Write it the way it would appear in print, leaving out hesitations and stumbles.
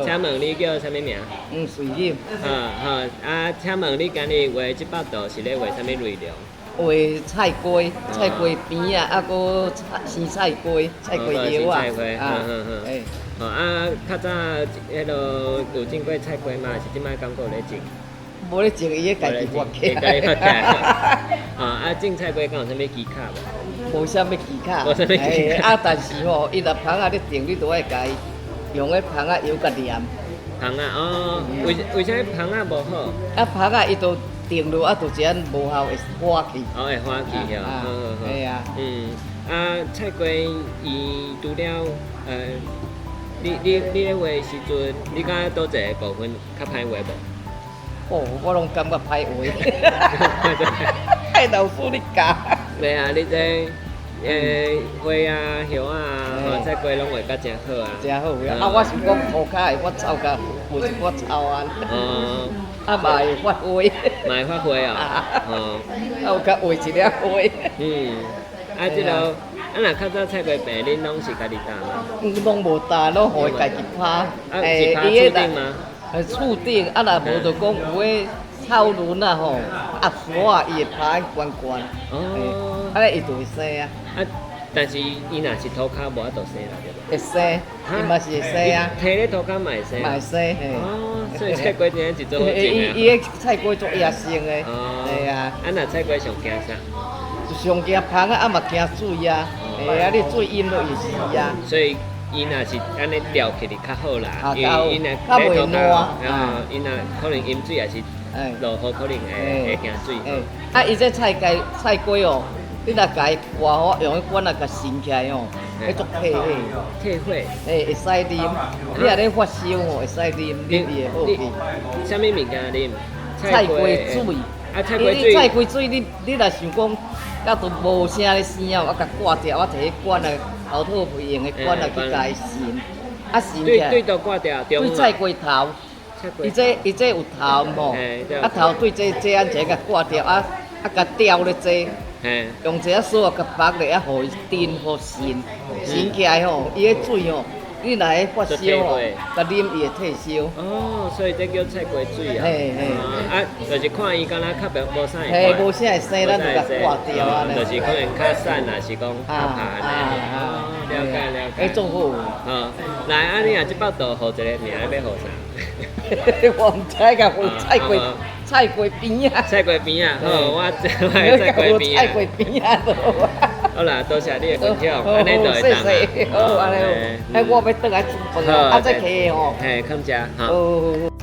請問你叫啥物名？黃瑞錦。好好啊，請問你今日畫這幅圖是咧畫啥物內容？畫菜瓜，菜瓜邊仔，啊，閣生菜瓜，菜瓜葉仔。菜瓜，嗯嗯嗯。哦啊，較早彼落有種過菜瓜嗎？是這擺剛閣咧種？無咧種，伊咧家己發起來。家己發起來。啊，種菜瓜敢有啥物技巧無？無啥物技巧。無啥物技巧。啊，但是吼，伊若蜂仔咧種，你都愛共伊用彼蜂仔藥共黏。蜂仔哦，為啥物蜂仔無好？啊，蜂仔伊都定落啊，就這樣無效會花去。哦，會花去哦。好好好。嘿啊。啊，菜瓜伊除了你咧畫的時陣，你感覺佗一个部分較歹畫無？哦，我攏感覺歹畫。愛老師咧教。對啊，你這花啊、葉啊、吼菜瓜攏畫甲真好啊。真好啊！啊，我是講塗跤會發臭甲無一發臭啊。哦。啊，嘛會發灰。嘛會發灰啊！哦。啊，有較畫一粒花。啊，這个，啊，若較早菜瓜棚，恁攏是家己擔嗎？攏無擔，攏予伊家己拋。啊，是拋厝頂嗎？厝頂，啊，若無就講有的草圇啊吼，鴨索啊，伊會拋懸懸。哦。啊，伊就會生啊。啊，但是伊若是塗跤無法度生啦，對無？會生，伊嘛是會生啊。提咧塗跤嘛會生。嘛會生，嘿。哦，所以菜瓜真正是做好種的。伊伊个菜瓜足野生的。哦。嘿啊。啊，若菜瓜上驚啥？上驚蜂仔，啊嘛驚水啊。嘿啊，你水淹落伊死啊。所以伊若是按呢吊起來較好啦，因為伊若較袂爛。啊，伊若可能淹水，也是落雨可能會驚水。啊，伊這菜雞菜瓜哦，你若共伊掛好，用彼管仔共伸起來哦，彼足退火。退火。嘿，會使啉。你若咧發燒吼，會使啉，啉伊會好去。啥物物件啉？菜瓜水。啊，菜瓜水。菜瓜水，你若想講，甲都無啥咧生哦，啊，共掛掉，啊，提彼管仔，後套皮用的管仔去共伊伸，啊伸起來。對佗掛掉？對菜瓜頭。伊這有頭吼，啊頭對這按一个共掛掉，啊啊共吊咧這，用一个索仔共縛咧，啊予伊沉予伸，伸起來吼，伊彼水吼，你若咧發燒吼，共啉伊會退燒。哦，所以這叫菜瓜水啊。嘿嘿。啊，就是看伊敢若較無無啥會。嘿，無啥會生，咱就共掛掉啊。就是可能較瘦，還是講較拍按呢。哦，了解了解。彼做好。好，來，啊你若這幅圖予一个名，欲予啥？我毋知共予菜瓜菜瓜邊仔。菜瓜邊仔，好，我這菜瓜邊仔。菜瓜邊仔就好啊。好啦，多謝你的分享，按呢就會當啊。好，按呢好。哎，我欲轉來煮飯啊，啊，這客吼。嘿，囥遮，好。